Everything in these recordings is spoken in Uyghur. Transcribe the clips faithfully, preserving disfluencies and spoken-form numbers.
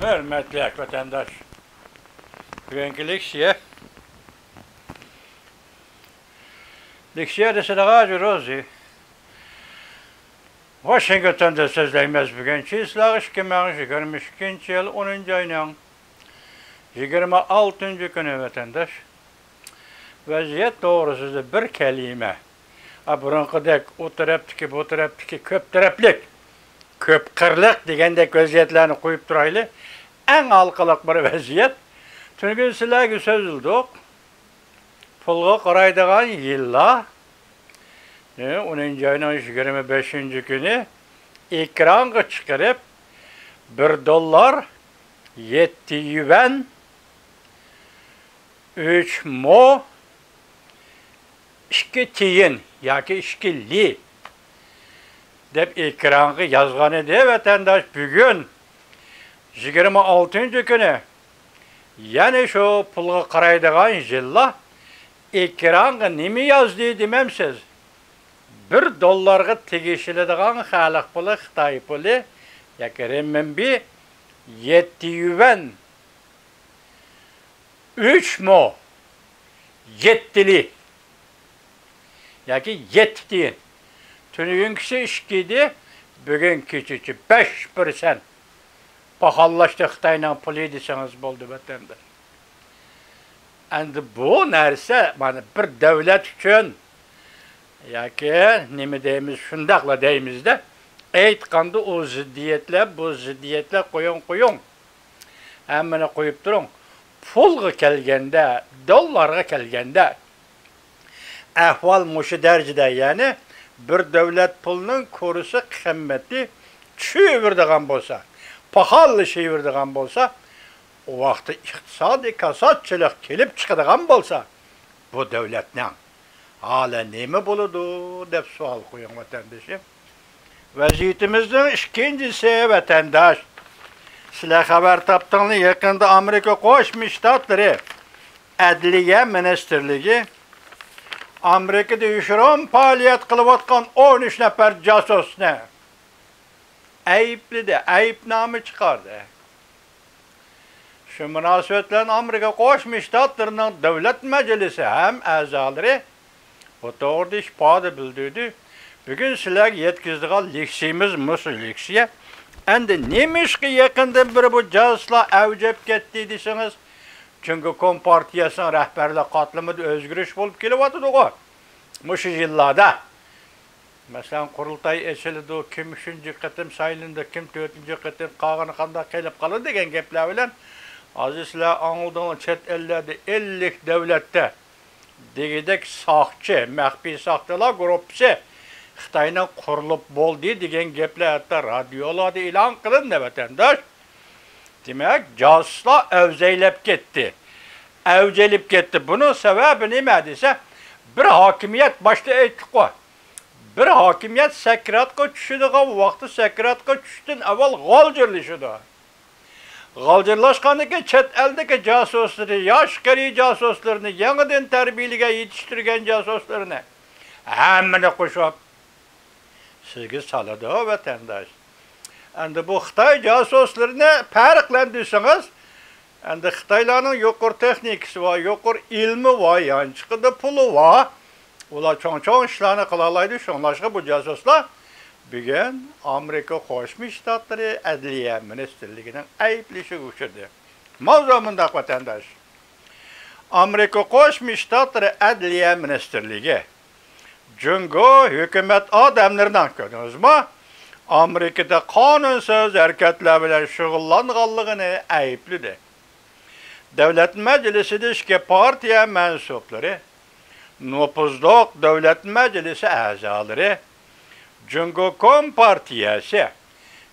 ھۆرمەتلىك ۋەتەنداش، بۈگۈنكى لېكسىيە، لېكسىيە دېسىلىغا روزى ۋاشىنگتوندا سۆزلەيمىز. بۈگۈن چىسلاغ ئىككى مىڭ يىگىرمە ئىككىنچى يىل ئونىنچى ئاينىڭ يىگىرمە ئالتىنچى كۈنى ۋەتەنداش. ۋەزىيەت توغرىسىدا بىر كەلىمە. ئا، بۇرۇنقىدەك ئۇ تەرەپتىكى، بۇ تەرەپتىكى كۆپ تەرەپلىك، كۆپ قىرلىق دېگەندەك ۋەزىيەتلەرنى قويۇپ تۇرايلى. ئەڭ ھالقىلىق بىر ۋەزىيەت. تۈنۈگۈن سىلەرگە سۆزلىدۇق. پۇلغا قارايدىغان يىللار، ئونىنچى ئاينىڭ يىگىرمە بەشىنچى كۈنى ئېكرانغا چىقىرىپ، بىر دوللار يەتتە يۈەن، ئۈچ مو، ئىككى تىيىن ياكى ئىككى لى دەپ ئېكرانغا يازغان ئىدى ۋەتەنداش. بۈگۈن يىگىرمە ئالتىنچى كۈنى يەنە شۇ پۇلغا قارايدىغان يىللار ئېكرانغا نېمە يازدى دېمەمسىز؟ بىر دوللارغا تېگىشىلىدىغان خەلق پۇلى، خىتاي پۇلى ياكى رېنمىنبى يەتتە يۈەن، ئۈچ مو، يەتتە لى ياكى يەتتە تىيىن. تۈنۈگۈنكىسى ئىككى ئىدى، بۈگۈن كېچىچە بەش پىرسەنت پاخاللاشتى خىتاينىڭ پۇلى دېسىڭىز بولدى، ۋەتەنداش. ئەمدى بۇ نەرسە، مانا، بىر دۆلەت ئۈچۈن ياكى نېمە دەيمىز، شۇنداقلا دەيمىز-دە، ئېيتقاندا ئۇ زىددىيەتلەر، بۇ زىددىيەتلەر قويۇڭ، قويۇڭ. ھەممىنى قويۇپ تۇرۇڭ. پۇلغا كەلگەندە، دوللارغا كەلگەندە، ئەھۋال مۇشۇ دەرىجىدە، يەنى بىر دۆلەت پۇلىنىڭ كۇرسى، قىممىتى چۈشۈۋېرىدىغان بولسا، پاخاللىشىۋېرىدىغان بولسا، ئۇ ۋاقىتتا ئىقتىسادىي كاساتچىلىق كېلىپ چىقىدىغان بولسا، بۇ دۆلەتنىڭ ھالى نېمە بولىدۇ دەپ سوئال قويۇڭ، ۋەتەندىشىم. ۋەزىيىتىمىزنىڭ ئىككىنچىسى، ۋەتەنداش، سىلەر خەۋەر تاپتىڭلار، يېقىندا ئامېرىكا قوشما شتاتلىرى ئەدلىيە مىنىستىرلىكى ئامېرىكىدا يوشۇرۇن پائالىيەت قىلىۋاتقان ئون ئۈچ نەپەر جاسۇسنى ئەيىبلىدى، ئەيىبنامە چىقاردى. شۇ مۇناسىۋەت بىلەن ئامېرىكا قوشما شتاتلىرىنىڭ دۆلەت مەجلىسى ھەم ئەزالىرى بۇ توغرىدا ئىپادە بىلدۈردى. بۈگۈن سىلەرگە يەتكۈزىدىغان لېكسىيىمىز مۇشۇ لېكسىيە. ئەمدى نېمىشقا يېقىندىن بېرى بۇ جاسۇسلار ئەۋج ئېلىپ كەتتى دېسىڭىز، چۈنكى كومپارتىيەسىنىڭ رەھبەرلىك قاتلىمىدا ئۆزگىرىش بولۇپ كېلىۋاتىدىغۇ مۇشۇ يىللاردا. مەسىلەن، قۇرۇلتاي ئېچىلىدۇ، كىم ئۈچىنچى قېتىم سايلىنىدۇ، كىم تۆتىنچى قېتىم، قالغىنى قانداق قېلىپ قالىدۇ دېگەن گەپلەر بىلەن، ھازىر سىلەر ئاڭلىدىڭلار، چەت ئەللەردە ئەللىك دۆلەتتە دېگۈدەك ساقچى، مەخپىي ساقچىلار گۇرۇپپىسى خىتاينىڭ قۇرۇلۇپ بولدى دېگەن گەپلەر ھەتتا رادىيولاردا ئېلان قىلىندى، ۋەتەنداش. دېمەك، جاسۇسلار ئەۋزەيلەپ كەتتى. ئەۋج ئېلىپ كەتتى. بۇنىڭ سەۋەبى نېمە دېسە، بىر ھاكىمىيەت، باشتا ئېيتتۇققۇ، بىر ھاكىمىيەت سەكراتقا چۈشىدىغان ۋاقتى سەكراتقا چۈشۈشتىن ئاۋۋال غالجىرلىشىدۇ. غالجىرلاشقاندىن كېيىن چەت ئەلدىكى جاسۇسلىرى، ياش قېرى جاسۇسلىرىنى، يېڭىدىن تەربىيىلىگەن، يېتىشتۈرگەن جاسۇسلىرىنى ھەممىنى قوشۇپ، سىزگە سالىدۇ، ۋەتەنداش. ئەمدى بۇ خىتاي جاسۇسلىرىنى پەرقلەندۈرسىڭىز، ئەمدى خىتايلارنىڭ يۇقىرى تېخنىكىسى بار، يۇقىرى ئىلمى بار، يانچۇقىدا پۇلى بار. ئۇلار چوڭ-چوڭ ئىشلارنى قىلالايدۇ. شۇڭلاشقا بۇ جاسۇسلار بۈگۈن ئامېرىكا قوشما شتاتلىرى ئەدلىيە مىنىستىرلىكىنىڭ ئەيىبلىشىگە ئۇچرىدى. ماۋزۇ مۇنداق، ۋەتەنداش. ئامېرىكا قوشما شتاتلىرى ئەدلىيە مىنىستىرلىكى جۇڭگو ھۆكۈمەت ئادەملىرىنىڭ، كۆردىڭىزمۇ، ئامېرىكىدا قانۇنسىز ھەرىكەتلەر بىلەن شۇغۇللانغانلىقىنى ئەيىبلىدى. دۆلەت مەجلىسىدە ئىككى پارتىيە مەنسۇپلىرى، نوپۇزلۇق دۆلەت مەجلىسى ئەزالىرى، جۇڭگو كومپارتىيەسى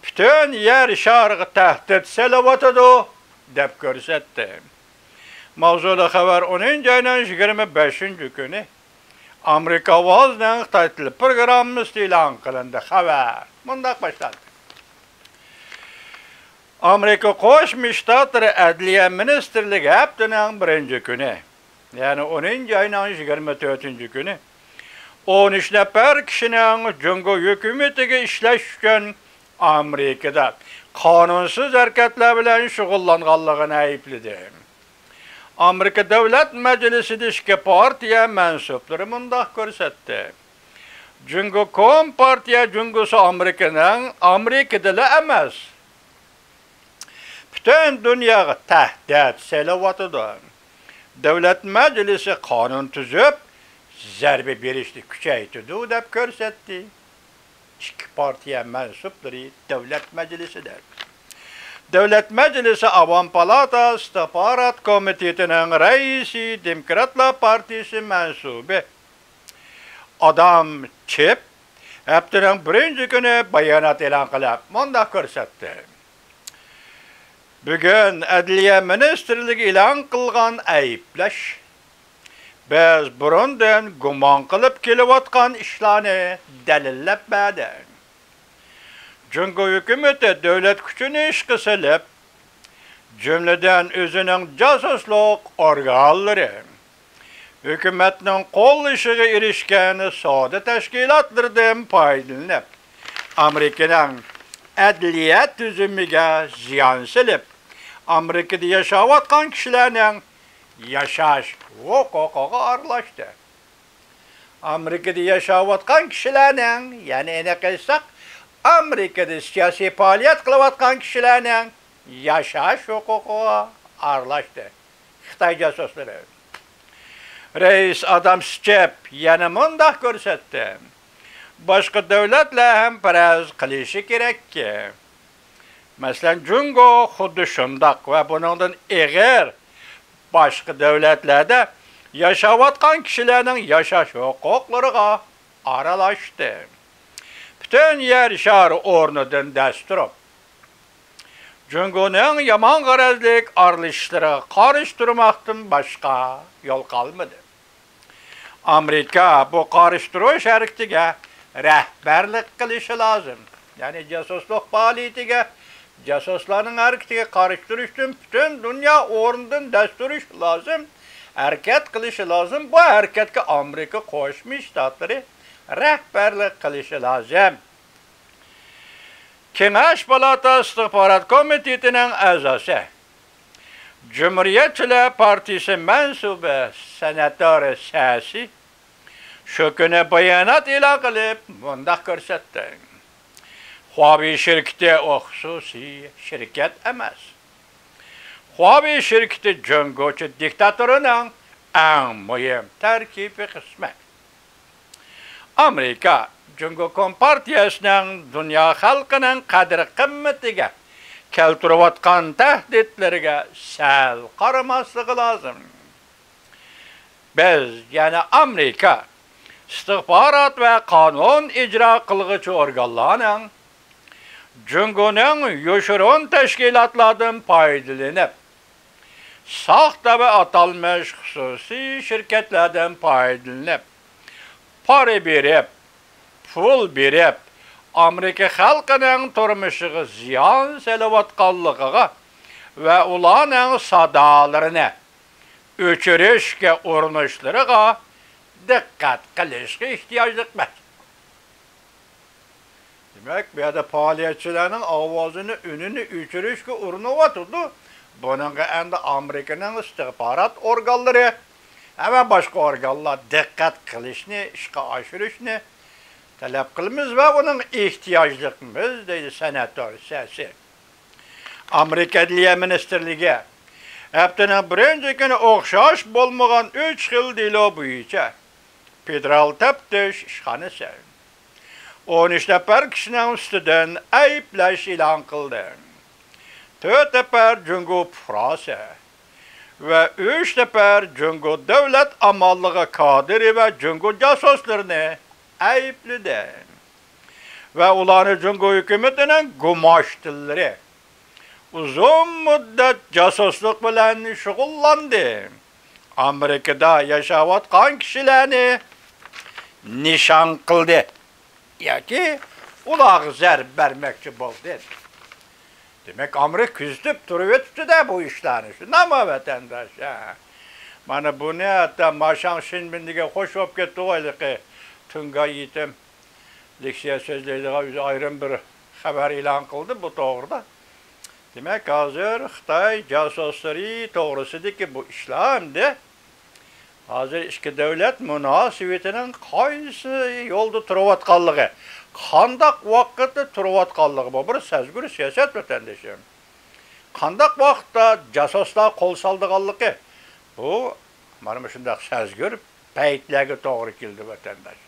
پۈتۈن يەر شارىغا تەھدىت سېلىۋاتىدۇ، دەپ كۆرسەتتى. ماۋزۇلۇق خەۋەر ئونىنچى ئاينىڭ يىگىرمە بەشىنچى كۈنى ئامېرىكا ئاۋازىنىڭ خىتاي تىلى پروگراممىسىدا ئېلان قىلىندى. خەۋەر مۇنداق باشلاندى. ئامېرىكا قوشما شتاتلىرى ئەدلىيە مىنىستىرلىكى ھەپتىنىڭ بىرىنچى كۈنى، يەنى ئونىنچى ئاينىڭ يىگىرمە تۆتىنچى كۈنى، ئون ئۈچ نەپەر كىشىنىڭ جۇڭگو ھۆكۈمىتىگە ئىشلەش ئۈچۈن ئامېرىكىدا قانۇنسىز ھەرىكەتلەر بىلەن شۇغۇللانغانلىقىنى ئەيىبلىدى. ئامېرىكا دۆلەت مەجلىسىدە ئىككى پارتىيە مەنسۇپلىرى مۇنداق كۆرسەتتى: جۇڭگو كومپارتىيە جۇڭگوسى ئامېرىكىنىڭ، ئامېرىكىدىلا ئەمەس، پۈتۈن دۇنياغا تەھدىت سېلىۋاتىدۇ. دۆلەت مەجلىسى قانۇن تۈزۈپ، زەربە بېرىشنى كۈچەيتىدۇ، دەپ كۆرسەتتى. ئىككى پارتىيە مەنسۇپلىرى دۆلەت مەجلىسىدە. دۆلەت مەجلىسى ئاۋام پالاتا ئىستىخبارات كومىتېتىنىڭ رەئىسى، دېموكراتلار پارتىيىسى مەنسۇبى ئادام چىپ ھەپتىنىڭ بىرىنچى كۈنى بايانات ئېلان قىلىپ، مۇنداق كۆرسەتتى: بۈگۈن ئەدلىيە مىنىستىرلىكى ئېلان قىلغان ئەيىبلەش، بىز بۇرۇندىن گۇمان قىلىپ كېلىۋاتقان ئىشلارنى دەلىللەپ بەردى. جۇڭگو ھۆكۈمىتى دۆلەت كۈچىنى ئىشقا سېلىپ، جۈملىدىن ئۆزىنىڭ جاسۇسلۇق ئورگانلىرى، ھۆكۈمەتنىڭ قوللىشىغا ئېرىشكەن سودا تەشكىلاتلىرىدىن پايدىلىنىپ، ئامېرىكىنىڭ ئەدلىيە تۈزۈمىگە زىيان سېلىپ، ئامېرىكىدا ياشاۋاتقان كىشىلەرنىڭ ياشاش ھوقۇقىغا ئارىلاشتى. ئامېرىكىدا ياشاۋاتقان كىشىلەرنىڭ، يەنى ئېنىق ئېيتساق، ئامېرىكىدا سىياسىي پائالىيەت قىلىۋاتقان كىشىلەرنىڭ ياشاش ھوقۇقىغا ئارىلاشتى خىتاي جاسۇسلىرى. رەئىس ئادام چىپ يەنە مۇنداق كۆرسەتتى: باشقا دۆلەتلەر ھەم پەرەز قىلىشى كېرەككى، مەسىلەن، جۇڭگو خۇددى شۇنداق ۋە بۇنىڭدىن ئېغىر باشقا دۆلەتلەردە ياشاۋاتقان كىشىلەرنىڭ ياشاش ھوقۇقلىرىغا ئارىلاشتى. پۈتۈن يەر شارى ئورنىدىن دەس تۇرۇپ، جۇڭگونىڭ يامان غەرەزلىك ئارىلىشىشلىرىغا قارشى تۇرماقتىن باشقا يول قالمىدى. ئامېرىكا بۇ قارشى تۇرۇش ھەرىكىتىگە رەھبەرلىك قىلىشى لازىم. يەنى جاسۇسلۇق پائالىيىتىگە، جاسۇسلارنىڭ ھەرىكىتىگە قارشى تۇرۇشتىن پۈتۈن دۇنيا ئورنىدىن دەس تۇرۇشى لازىم، ھەرىكەت قىلىشى لازىم. بۇ ھەرىكەتكە ئامېرىكا قوشما شتاتلىرى رەھبەرلىك قىلىشى لازىم. كېڭەش پالاتا ئىستىخبارات كومىتېتىنىڭ ئەزاسى، جۇمھۇرىيەتچىلەر پارتىيىسى مەنسۇبى سېناتور سەسى شۇ كۈنى بايانات ئېلان قىلىپ، مۇنداق كۆرسەتتى: خۇاۋېي شىركىتى ئۇ خۇسۇسىي شىركەت ئەمەس. خۇاۋېي شىركىتى جۇڭگوچە دىكتاتورىنىڭ ئەڭ مۇھىم تەركىبىي قىسمى. ئامېرىكا جۇڭگو كومپارتىيەسىنىڭ دۇنيا خەلقىنىڭ قەدىر-قىممىتىگە كەلتۈرۈۋاتقان تەھدىتلىرىگە سەل قارىماسلىقى لازىم. بىز، يەنى ئامېرىكا ئىستىخبارات ۋە قانۇن ئىجرا قىلغۇچى ئورگانلارنىڭ جۇڭگونىڭ يوشۇرۇن تەشكىلاتلاردىن پايدىلىنىپ، ساختا ۋە ئاتالمىش خۇسۇسىي شىركەتلەردىن پايدىلىنىپ، پارا بېرىپ، پۇل بېرىپ، ئامېرىكا خەلقىنىڭ تۇرمۇشىغا زىيان سېلىۋاتقانلىقىغا ۋە ئۇلارنىڭ سادالىرىنى ئۆچۈرۈشكە ئۇرۇنۇشلىرىغا دىققەت قىلىشقا ئېھتىياجلىقمىز. دېمەك، بۇ يەردە پائالىيەتچىلەرنىڭ ئاۋازىنى، ئۈنىنى ئۆچۈرۈشكە ئۇرۇنۇۋاتىدۇ. بۇنىڭغا ئەمدى ئامېرىكىنىڭ ئىستىخبارات ئورگانلىرى ۋە باشقا ئورگانلار دىققەت قىلىشنى، ئىشقا ئاشۇرۇشنى تەلەپ قىلىمىز ۋە ئۇنىڭغا ئېھتىياجلىقمىز، دەيدۇ سېناتور سەسى. ئامېرىكا ئەدلىيە مىنىستىرلىكى ھەپتىنىڭ بىرىنچى كۈنى ئوخشاش بولمىغان ئۈچ خىل دېلو بويىچە فېدېرال تەپتىش ئىشخانىسى ئون ئۈچ نەپەر كىشىنىڭ ئۈستىدىن ئەيىبلەش ئېلان قىلدى. تۆت نەپەر جۇڭگو پۇقراسى ۋە ئۈچ نەپەر جۇڭگو دۆلەت ئامانلىقى كادىرى ۋە جۇڭگو جاسۇسلىرىنى ئەيىبلىدى ۋە ئۇلارنى جۇڭگو ھۆكۈمىتىنىڭ گۇماشتىلىرى، ئۇزۇن مۇددەت جاسۇسلۇق بىلەن شۇغۇللاندى، ئامېرىكىدا ياشاۋاتقان كىشىلەرنى نىشان قىلدى ياكى ئۇلارغا زەربە بەرمەكچى بولدى. دېمەك، ئامېرىكا كۆزىتىپ تۇرۇۋېتىپتۇ-دە بۇ ئىشلارنى. شۇنداقمۇ، ۋەتەنداش؟ ھە. مانا بۇنى ھەتتا ماشاڭ شىنبىن دېگەن خوش بولۇپ كەتتىغۇ ھېلىقى تۇڭگاي يېتىم لېكسىيە سۆزلەيدىغان ئۆزى ئايرىم بىر خەۋەر ئېلان قىلدى بۇ توغرىدا. دېمەك، ھازىر خىتاي جاسۇسلىرى توغرىسىدىكى بۇ ئىشلار ئەمدى ھازىر ئىككى دۆلەت مۇناسىۋىتىنىڭ قايسى يولدا تۇرۇۋاتقانلىقى، قانداق ۋاقىتتا تۇرۇۋاتقانلىقى، بۇ بىر سەزگۈر سىياسەت، ۋەتەندىشىم. قانداق ۋاقىتتا جاسۇسلار قول سالىدىغانلىقى، بۇ مانا مۇشۇنداق سەزگۈر پەيتلەرگە توغرا كېلىدۇ، ۋەتەنداش.